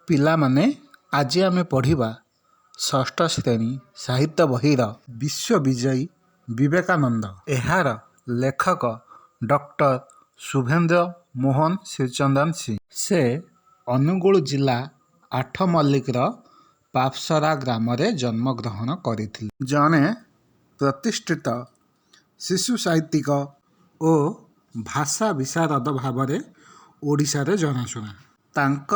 ପିଲାମାନେ, ଆଜି ଆମେ ପଢ଼ିବା ଷଷ୍ଠ ଶ୍ରେଣୀ ସାହିତ୍ୟ ବହିର ବିଶ୍ୱବିଜୟୀ ବିବେକାନନ୍ଦ। ଏହାର ଲେଖକ ଡକ୍ଟର ଶୁଭେନ୍ଦ୍ର ମୋହନ ଶ୍ରୀଚନ୍ଦନ ସିଂ। ସେ ଅନୁଗୁଳ ଜିଲ୍ଲା ଆଠମଲ୍ଲିକର ପାପସରା ଗ୍ରାମରେ ଜନ୍ମଗ୍ରହଣ କରିଥିଲେ। ଜଣେ ପ୍ରତିଷ୍ଠିତ ଶିଶୁ ସାହିତ୍ୟିକ ଓ ଭାଷା ବିଶାରଦ ଭାବରେ ଓଡ଼ିଶାରେ ଜଣାଶୁଣା। ତାଙ୍କ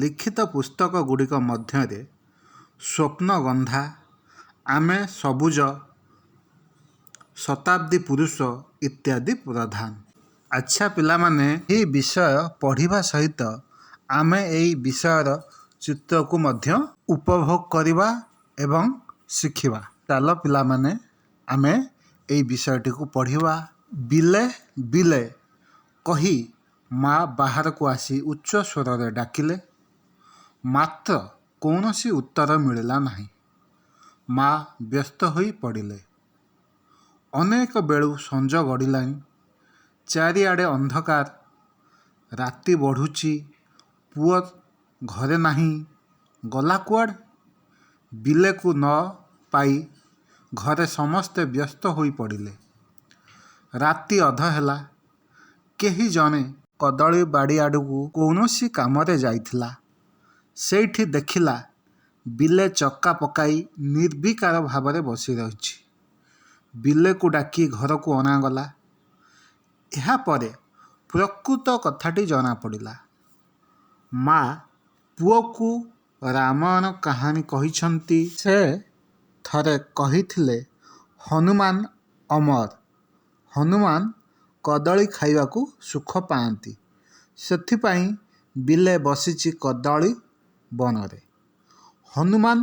ଲିଖିତ ପୁସ୍ତକଗୁଡ଼ିକ ମଧ୍ୟରେ ସ୍ୱପ୍ନଗନ୍ଧା, ଆମେ ସବୁଜ, ଶତାବ୍ଦୀ ପୁରୁଷ ଇତ୍ୟାଦି ପ୍ରଧାନ। ଆଚ୍ଛା ପିଲାମାନେ, ଏହି ବିଷୟ ପଢ଼ିବା ସହିତ ଆମେ ଏହି ବିଷୟର ଚିତ୍ରକୁ ମଧ୍ୟ ଉପଭୋଗ କରିବା ଏବଂ ଶିଖିବା। ଚାଲ ପିଲାମାନେ, ଆମେ ଏହି ବିଷୟଟିକୁ ପଢ଼ିବା। ବିଲେ, ବିଲେ କହି ମା ବାହାରକୁ ଆସି ଉଚ୍ଚ ସ୍ୱରରେ ଡାକିଲେ। ମାତ୍ର କୌଣସି ଉତ୍ତର ମିଳିଲା ନାହିଁ। ମା ବ୍ୟସ୍ତ ହୋଇ ପଡ଼ିଲେ। ଅନେକ ବେଳୁ ସଞ୍ଜ ଗଡ଼ିଲାଣି। ଚାରିଆଡ଼େ ଅନ୍ଧକାର। ରାତି ବଢ଼ୁଛି। ପୁଅ ଘରେ ନାହିଁ। ଗଲା କୁଆଡ଼େ? ବିଲେକୁ ନ ପାଇ ଘରେ ସମସ୍ତେ ବ୍ୟସ୍ତ ହୋଇ ପଡ଼ିଲେ। ରାତି ଅଧ ହେଲା। କେହି ଜଣେ କଦଳୀ ବାଡ଼ି ଆଡ଼କୁ କୌଣସି କାମରେ ଯାଇଥିଲା। ସେଇଠି ଦେଖିଲା, ବିଲେ ଚକା ପକାଇ ନିର୍ବିକାର ଭାବରେ ବସି ରହିଛି। ବିଲେକୁ ଡାକି ଘରକୁ ଅଣାଗଲା। ଏହାପରେ ପ୍ରକୃତ କଥାଟି ଜଣାପଡ଼ିଲା। ମା ପୁଅକୁ ରାମାୟଣ କାହାଣୀ କହିଛନ୍ତି। ସେ ଥରେ କହିଥିଲେ, ହନୁମାନ ଅମର। ହନୁମାନ କଦଳୀ ଖାଇବାକୁ ସୁଖ ପାଆନ୍ତି। ସେଥିପାଇଁ ବିଲେ ବସିଛି କଦଳୀ ବଣରେ। ହନୁମାନ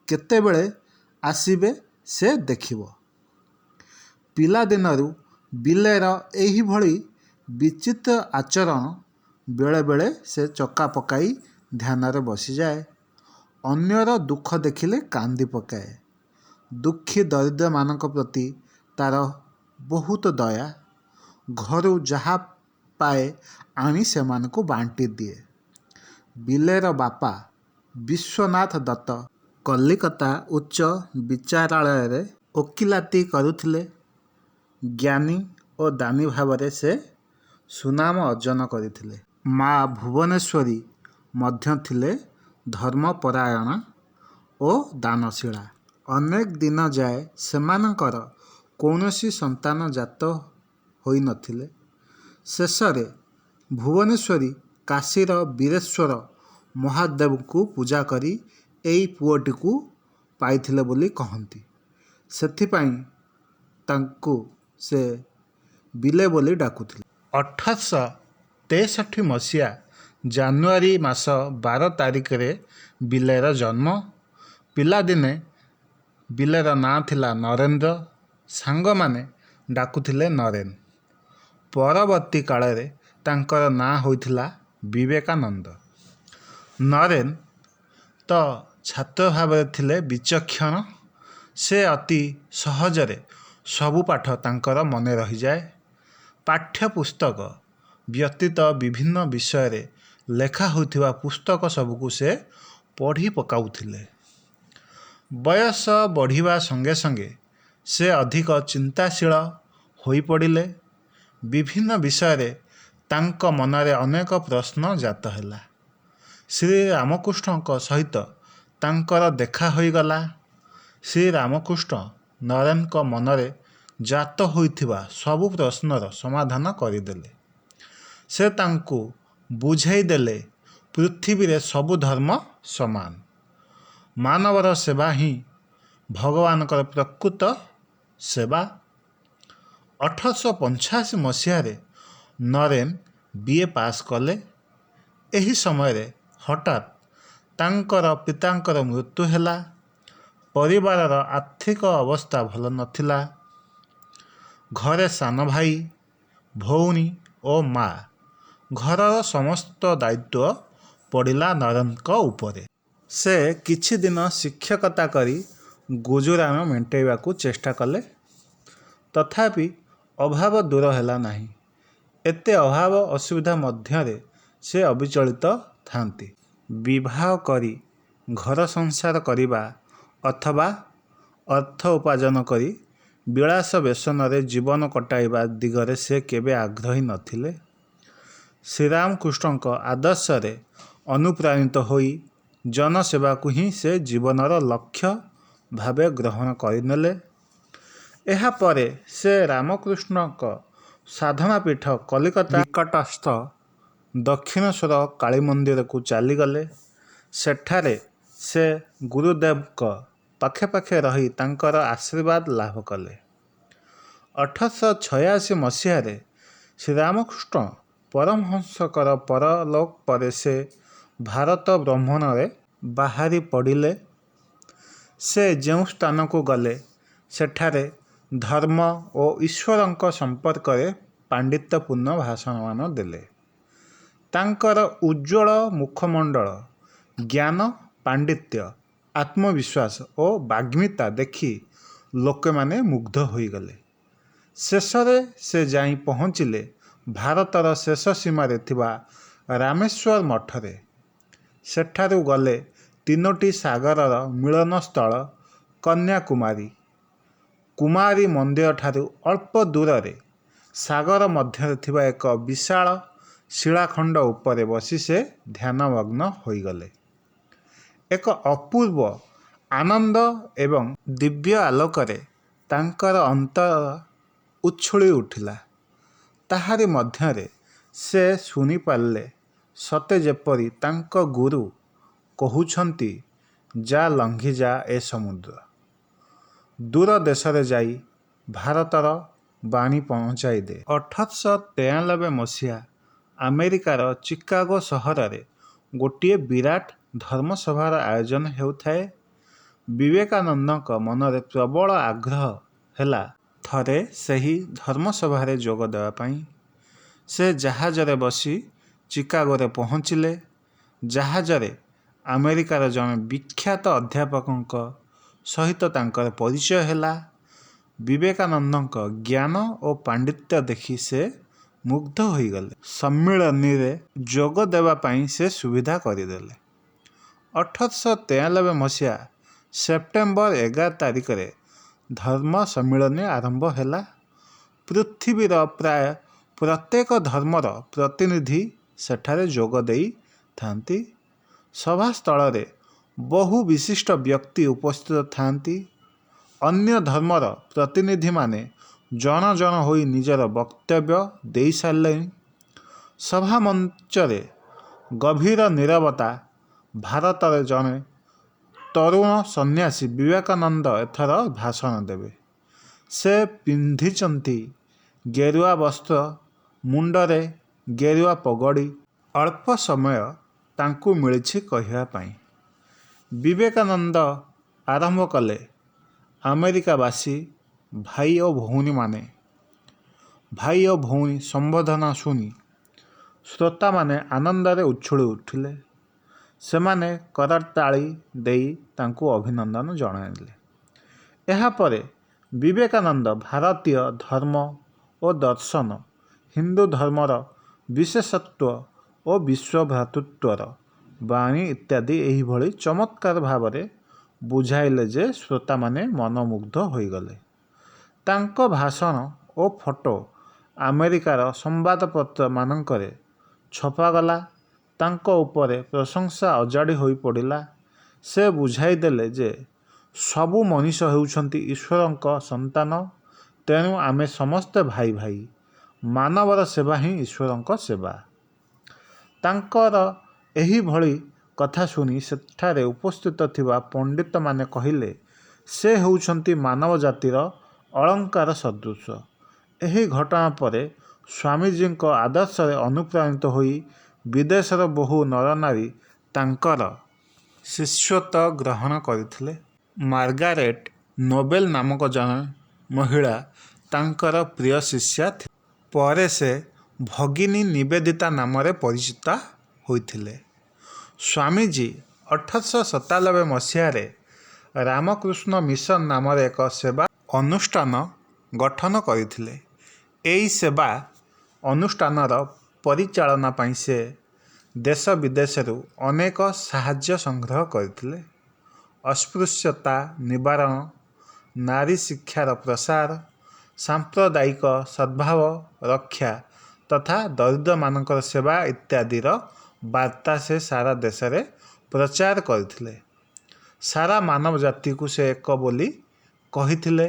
କେତେବେଳେ ଆସିବେ ସେ ଦେଖିବ। ପିଲାଦିନରୁ ବିଲେର ଏହିଭଳି ବିଚିତ୍ର ଆଚରଣ। ବେଳେବେଳେ ସେ ଚକା ପକାଇ ଧ୍ୟାନରେ ବସିଯାଏ। ଅନ୍ୟର ଦୁଃଖ ଦେଖିଲେ କାନ୍ଦି ପକାଏ। ଦୁଃଖୀ ଦରିଦ୍ରମାନଙ୍କ ପ୍ରତି ତା'ର ବହୁତ ଦୟା। ଘରୁ ଯାହା ପାଏ ଆଣି ସେମାନଙ୍କୁ ବାଣ୍ଟି ଦିଏ। ବିଲେର ବାପା ବିଶ୍ୱନାଥ ଦତ୍ତ କଲିକତା ଉଚ୍ଚ ବିଚାରାଳୟରେ ଓକିଲାତି କରୁଥିଲେ। ଜ୍ଞାନୀ ଓ ଦାନୀ ଭାବରେ ସେ ସୁନାମ ଅର୍ଜନ କରିଥିଲେ। ମା ଭୁବନେଶ୍ୱରୀ ମଧ୍ୟ ଥିଲେ ଧର୍ମପରାୟଣା ଓ ଦାନଶୀଳା। ଅନେକ ଦିନ ଯାଏ ସେମାନଙ୍କର କୌଣସି ସନ୍ତାନ ଜାତ ହୋଇ ନ ଥିଲେ। ଶେଷରେ ଭୁବନେଶ୍ୱରୀ କାଶୀର ବୀରେଶ୍ୱର ମହାଦେବଙ୍କୁ ପୂଜା କରି ଏଇ ପୁଅଟିକୁ ପାଇଥିଲେ ବୋଲି କହନ୍ତି। ସେଥିପାଇଁ ତାଙ୍କୁ ସେ ବିଲେ ବୋଲି ଡାକୁଥିଲେ। 1863 ମସିହା ଜାନୁଆରୀ ମାସ 12 ତାରିଖରେ ବିଲେର ଜନ୍ମ। ପିଲାଦିନେ ବିଲେର ନାଁ ଥିଲା ନରେନ୍ଦ୍ର। ସାଙ୍ଗମାନେ ଡାକୁଥିଲେ ନରେନ୍। ପରବର୍ତ୍ତୀ କାଳରେ ତାଙ୍କର ନାଁ ହୋଇଥିଲା ବିବେକାନନ୍ଦ। ନରେନ୍ ତ ଛାତ୍ର ଭାବରେ ଥିଲେ ବିଚକ୍ଷଣ। ସେ ଅତି ସହଜରେ ସବୁ ପାଠ ତାଙ୍କର ମନେ ରହିଯାଏ। ପାଠ୍ୟ ପୁସ୍ତକ ବ୍ୟତୀତ ବିଭିନ୍ନ ବିଷୟରେ ଲେଖା ହୋଇଥିବା ପୁସ୍ତକ ସବୁକୁ ସେ ପଢ଼ି ପକାଉଥିଲେ। ବୟସ ବଢ଼ିବା ସଙ୍ଗେ ସଙ୍ଗେ ସେ ଅଧିକ ଚିନ୍ତାଶୀଳ ହୋଇପଡ଼ିଲେ। ବିଭିନ୍ନ ବିଷୟରେ ତାଙ୍କ ମନରେ ଅନେକ ପ୍ରଶ୍ନ ଜାତ ହେଲା। ଶ୍ରୀରାମକୃଷ୍ଣଙ୍କ ସହିତ ତାଙ୍କର ଦେଖା ହୋଇଗଲା। ଶ୍ରୀରାମକୃଷ୍ଣ ନରେନ୍ଙ୍କ ମନରେ ଜାତ ହୋଇଥିବା ସବୁ ପ୍ରଶ୍ନର ସମାଧାନ କରିଦେଲେ। ସେ ତାଙ୍କୁ ବୁଝେଇ ଦେଲେ, ପୃଥିବୀରେ ସବୁ ଧର୍ମ ସମାନ। ମାନବର ସେବା ହିଁ ଭଗବାନଙ୍କର ପ୍ରକୃତ ସେବା। 1885 ମସିହାରେ ନରେନ୍ ବି. ଏ. ପାସ୍ କଲେ। ଏହି ସମୟରେ ହଠାତ୍ ତାଙ୍କର ପିତାଙ୍କର ମୃତ୍ୟୁ ହେଲା। ପରିବାରର ଆର୍ଥିକ ଅବସ୍ଥା ଭଲ ନଥିଲା। ଘରେ ସାନ ଭାଇ, ଭଉଣୀ ଓ ମା। ଘରର ସମସ୍ତ ଦାୟିତ୍ୱ ପଡ଼ିଲା ନରେନ୍ଙ୍କ ଉପରେ। ସେ କିଛିଦିନ ଶିକ୍ଷକତା କରି ଗୁଜୁରାଣ ମେଣ୍ଟାଇବାକୁ ଚେଷ୍ଟା କଲେ। ତଥାପି ଅଭାବ ଦୂର ହେଲା ନାହିଁ। ଏତେ ଅଭାବ ଅସୁବିଧା ମଧ୍ୟରେ ସେ ଅବିଚଳିତ ଥାନ୍ତି। ବିବାହ କରି ଘର ସଂସାର କରିବା ଅଥବା ଅର୍ଥ ଉପାର୍ଜନ କରି ବିଳାସ ବ୍ୟସନରେ ଜୀବନ କଟାଇବା ଦିଗରେ ସେ କେବେ ଆଗ୍ରହୀ ନ ଥିଲେ। ଶ୍ରୀରାମକୃଷ୍ଣଙ୍କ ଆଦର୍ଶରେ ଅନୁପ୍ରାଣିତ ହୋଇ ଜନସେବାକୁ ହିଁ ସେ ଜୀବନର ଲକ୍ଷ୍ୟ ଭାବେ ଗ୍ରହଣ କରିନେଲେ। ଏହାପରେ ସେ ରାମକୃଷ୍ଣଙ୍କ ସାଧନାପୀଠ କଲିକତା ନିକଟସ୍ଥ ଦକ୍ଷିଣେଶ୍ୱର କାଳୀମନ୍ଦିରକୁ ଚାଲିଗଲେ। ସେଠାରେ ସେ ଗୁରୁଦେବଙ୍କ ପାଖେ ପାଖେ ରହି ତାଙ୍କର ଆଶୀର୍ବାଦ ଲାଭ କଲେ। 1886 ମସିହାରେ ଶ୍ରୀରାମକୃଷ୍ଣ ପରମହଂସଙ୍କର ପରଲୋକ ପରେ ସେ ଭାରତ ଭ୍ରମଣରେ ବାହାରି ପଡ଼ିଲେ। ସେ ଯେଉଁ ସ୍ଥାନକୁ ଗଲେ, ସେଠାରେ ଧର୍ମ ଓ ଈଶ୍ୱରଙ୍କ ସମ୍ପର୍କରେ ପାଣ୍ଡିତ୍ୟପୂର୍ଣ୍ଣ ଭାଷଣମାନ ଦେଲେ। ତାଙ୍କର ଉଜ୍ଜ୍ୱଳ ମୁଖମଣ୍ଡଳ, ଜ୍ଞାନ, ପାଣ୍ଡିତ୍ୟ, ଆତ୍ମବିଶ୍ୱାସ ଓ ବାଗ୍ମିତା ଦେଖି ଲୋକମାନେ ମୁଗ୍ଧ ହୋଇଗଲେ। ଶେଷରେ ସେ ଯାଇ ପହଞ୍ଚିଲେ ଭାରତର ଶେଷ ସୀମାରେ ଥିବା ରାମେଶ୍ୱର ମଠରେ। ସେଠାରୁ ଗଲେ ତିନୋଟି ସାଗରର ମିଳନସ୍ଥଳ କନ୍ୟାକୁମାରୀ। କୁମାରୀ ମନ୍ଦିରଠାରୁ ଅଳ୍ପ ଦୂରରେ ସାଗର ମଧ୍ୟରେ ଥିବା ଏକ ବିଶାଳ ଶିଳାଖଣ୍ଡ ଉପରେ ବସି ସେ ଧ୍ୟାନମଗ୍ନ ହୋଇଗଲେ। ଏକ ଅପୂର୍ବ ଆନନ୍ଦ ଏବଂ ଦିବ୍ୟ ଆଲୋକରେ ତାଙ୍କର ଅନ୍ତର ଉଛୁଳି ଉଠିଲା। ତାହାରି ମଧ୍ୟରେ ସେ ଶୁଣିପାରିଲେ ସତେ ଯେପରି ତାଙ୍କ ଗୁରୁ କହୁଛନ୍ତି, ଯା, ଲଙ୍ଘିଯା ଏ ସମୁଦ୍ର। ଦୂର ଦେଶରେ ଯାଇ ଭାରତର ବାଣୀ ପହଞ୍ଚାଇ ଦେ। 1893 ମସିହା ଆମେରିକାର ଚିକାଗୋ ସହରରେ ଗୋଟିଏ ବିରାଟ ଧର୍ମସଭାର ଆୟୋଜନ ହେଉଥାଏ। ବିବେକାନନ୍ଦଙ୍କ ମନରେ ପ୍ରବଳ ଆଗ୍ରହ ହେଲା ଥରେ ସେହି ଧର୍ମସଭାରେ ଯୋଗ ଦେବାପାଇଁ। ସେ ଜାହାଜରେ ବସି ଚିକାଗୋରେ ପହଞ୍ଚିଲେ। ଜାହାଜରେ ଆମେରିକାର ଜଣେ ବିଖ୍ୟାତ ଅଧ୍ୟାପକଙ୍କ ସହିତ ତାଙ୍କର ପରିଚୟ ହେଲା। ବିବେକାନନ୍ଦଙ୍କ ଜ୍ଞାନ ଓ ପାଣ୍ଡିତ୍ୟ ଦେଖି ସେ ମୁଗ୍ଧ ହୋଇଗଲେ। ସମ୍ମିଳନୀରେ ଯୋଗ ଦେବାପାଇଁ ସେ ସୁବିଧା କରିଦେଲେ। 1893 ମସିହା ସେପ୍ଟେମ୍ବର 11 ତାରିଖରେ ଧର୍ମ ସମ୍ମିଳନୀ ଆରମ୍ଭ ହେଲା। ପୃଥିବୀର ପ୍ରାୟ ପ୍ରତ୍ୟେକ ଧର୍ମର ପ୍ରତିନିଧି ସେଠାରେ ଯୋଗ ଦେଇଥାନ୍ତି। ସଭାସ୍ଥଳରେ ବହୁ ବିଶିଷ୍ଟ ବ୍ୟକ୍ତି ଉପସ୍ଥିତ ଥାଆନ୍ତି। ଅନ୍ୟ ଧର୍ମର ପ୍ରତିନିଧିମାନେ ଜଣ ଜଣ ହୋଇ ନିଜର ବକ୍ତବ୍ୟ ଦେଇସାରିଲେଣି। ସଭାମଞ୍ଚରେ ଗଭୀର ନୀରବତା। ଭାରତର ଜଣେ ତରୁଣ ସନ୍ନ୍ୟାସୀ ବିବେକାନନ୍ଦ ଏଥର ଭାଷଣ ଦେବେ। ସେ ପିନ୍ଧିଛନ୍ତି ଗେରୁଆ ବସ୍ତ୍ର, ମୁଣ୍ଡରେ ଗେରୁଆ ପଗଡ଼ି। ଅଳ୍ପ ସମୟ ତାଙ୍କୁ ମିଳିଛି କହିବା ପାଇଁ। ବିବେକାନନ୍ଦ ଆରମ୍ଭ କଲେ, ଆମେରିକାବାସୀ ଭାଇ ଓ ଭଉଣୀମାନେ। ଭାଇ ଓ ଭଉଣୀ ସମ୍ବୋଧନ ଶୁଣି ଶ୍ରୋତାମାନେ ଆନନ୍ଦରେ ଉଛୁଳି ଉଠିଲେ। ସେମାନେ କରତାଳି ଦେଇ ତାଙ୍କୁ ଅଭିନନ୍ଦନ ଜଣାଇଲେ। ଏହାପରେ ବିବେକାନନ୍ଦ ଭାରତୀୟ ଧର୍ମ ଓ ଦର୍ଶନ, ହିନ୍ଦୁ ଧର୍ମର ବିଶେଷତ୍ୱ ଓ ବିଶ୍ୱ ଭ୍ରାତୃତ୍ୱର ବାଣୀ ଇତ୍ୟାଦି ଏହିଭଳି ଚମତ୍କାର ଭାବରେ ବୁଝାଇଲେ ଯେ ଶ୍ରୋତାମାନେ ମନମୁଗ୍ଧ ହୋଇଗଲେ। ତାଙ୍କ ଭାଷଣ ଓ ଫଟୋ ଆମେରିକାର ସମ୍ବାଦପତ୍ରମାନଙ୍କରେ ଛପାଗଲା। ତାଙ୍କ ଉପରେ ପ୍ରଶଂସା ଅଜାଡ଼ି ହୋଇ ପଡ଼ିଲା। ସେ ବୁଝାଇଦେଲେ ଯେ ସବୁ ମଣିଷ ହେଉଛନ୍ତି ଈଶ୍ୱରଙ୍କ ସନ୍ତାନ, ତେଣୁ ଆମେ ସମସ୍ତେ ଭାଇ ଭାଇ। ମାନବର ସେବା ହିଁ ଈଶ୍ୱରଙ୍କ ସେବା। ତାଙ୍କର ଏହିଭଳି କଥା ଶୁଣି ସେଠାରେ ଉପସ୍ଥିତ ଥିବା ପଣ୍ଡିତମାନେ କହିଲେ, ସେ ହେଉଛନ୍ତି ମାନବ ଜାତିର ଅଳଙ୍କାର ସଦୃଶ। ଏହି ଘଟଣା ପରେ ସ୍ୱାମୀଜୀଙ୍କ ଆଦର୍ଶରେ ଅନୁପ୍ରାଣିତ ହୋଇ ବିଦେଶର ବହୁ ନରନାରୀ ତାଙ୍କର ଶିଷ୍ୟତ୍ୱ ଗ୍ରହଣ କରିଥିଲେ। ମାର୍ଗାରେଟ ନୋବେଲ ନାମକ ଜଣେ ମହିଳା ତାଙ୍କର ପ୍ରିୟ ଶିଷ୍ୟା ଥିଲେ। ପରେ ସେ ଭଗିନୀ ନିବେଦିତା ନାମରେ ପରିଚିତା ହୋଇଥିଲେ। ସ୍ୱାମୀଜୀ 1897 ମସିହାରେ ରାମକୃଷ୍ଣ ମିଶନ ନାମରେ ଏକ ସେବା ଅନୁଷ୍ଠାନ ଗଠନ କରିଥିଲେ। ଏହି ସେବା ଅନୁଷ୍ଠାନର ପରିଚାଳନା ପାଇଁ ସେ ଦେଶ ବିଦେଶରୁ ଅନେକ ସାହାଯ୍ୟ ସଂଗ୍ରହ କରିଥିଲେ। ଅସ୍ପୃଶ୍ୟତା ନିବାରଣ, ନାରୀ ଶିକ୍ଷାର ପ୍ରସାର, ସାମ୍ପ୍ରଦାୟିକ ସଦ୍ଭାବ ରକ୍ଷା ତଥା ଦରିଦ୍ରମାନଙ୍କର ସେବା ଇତ୍ୟାଦିର ବାର୍ତ୍ତା ସେ ସାରା ଦେଶରେ ପ୍ରଚାର କରିଥିଲେ। ସାରା ମାନବ ଜାତିକୁ ସେ ଏକ ବୋଲି କହିଥିଲେ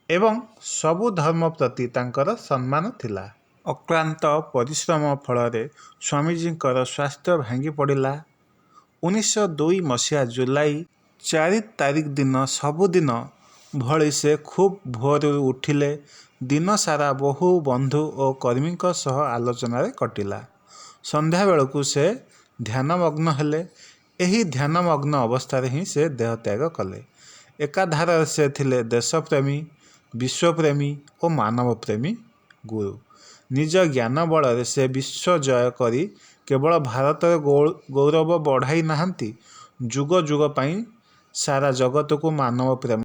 ଏବଂ ସବୁ ଧର୍ମ ପ୍ରତି ତାଙ୍କର ସମ୍ମାନ ଥିଲା। ଅକ୍ଳାନ୍ତ ପରିଶ୍ରମ ଫଳରେ ସ୍ୱାମୀଜୀଙ୍କର ସ୍ୱାସ୍ଥ୍ୟ ଭାଙ୍ଗି ପଡ଼ିଲା। 1902 ମସିହା ଜୁଲାଇ 4 ତାରିଖ ଦିନ ସବୁଦିନ ଭଳି ସେ ଖୁବ୍ ଭୋରରୁ ଉଠିଲେ। ଦିନସାରା ବହୁ ବନ୍ଧୁ ଓ କର୍ମୀଙ୍କ ସହ ଆଲୋଚନାରେ କଟିଲା। ସନ୍ଧ୍ୟାବେଳକୁ ସେ ଧ୍ୟାନମଗ୍ନ ହେଲେ। ଏହି ଧ୍ୟାନମଗ୍ନ ଅବସ୍ଥାରେ ହିଁ ସେ ଦେହତ୍ୟାଗ କଲେ। ଏକାଧାରରେ ସେ ଥିଲେ ଦେଶପ୍ରେମୀ, ବିଶ୍ୱପ୍ରେମୀ ଓ ମାନବପ୍ରେମୀ ଗୁରୁ। ନିଜ ଜ୍ଞାନ ବଳରେ ସେ ବିଶ୍ୱ ଜୟ କରି କେବଳ ଭାରତର ଗୌରବ ବଢ଼ାଇ ନାହାନ୍ତି, ଯୁଗ ଯୁଗ ପାଇଁ ସାରା ଜଗତକୁ ମାନବ ପ୍ରେମ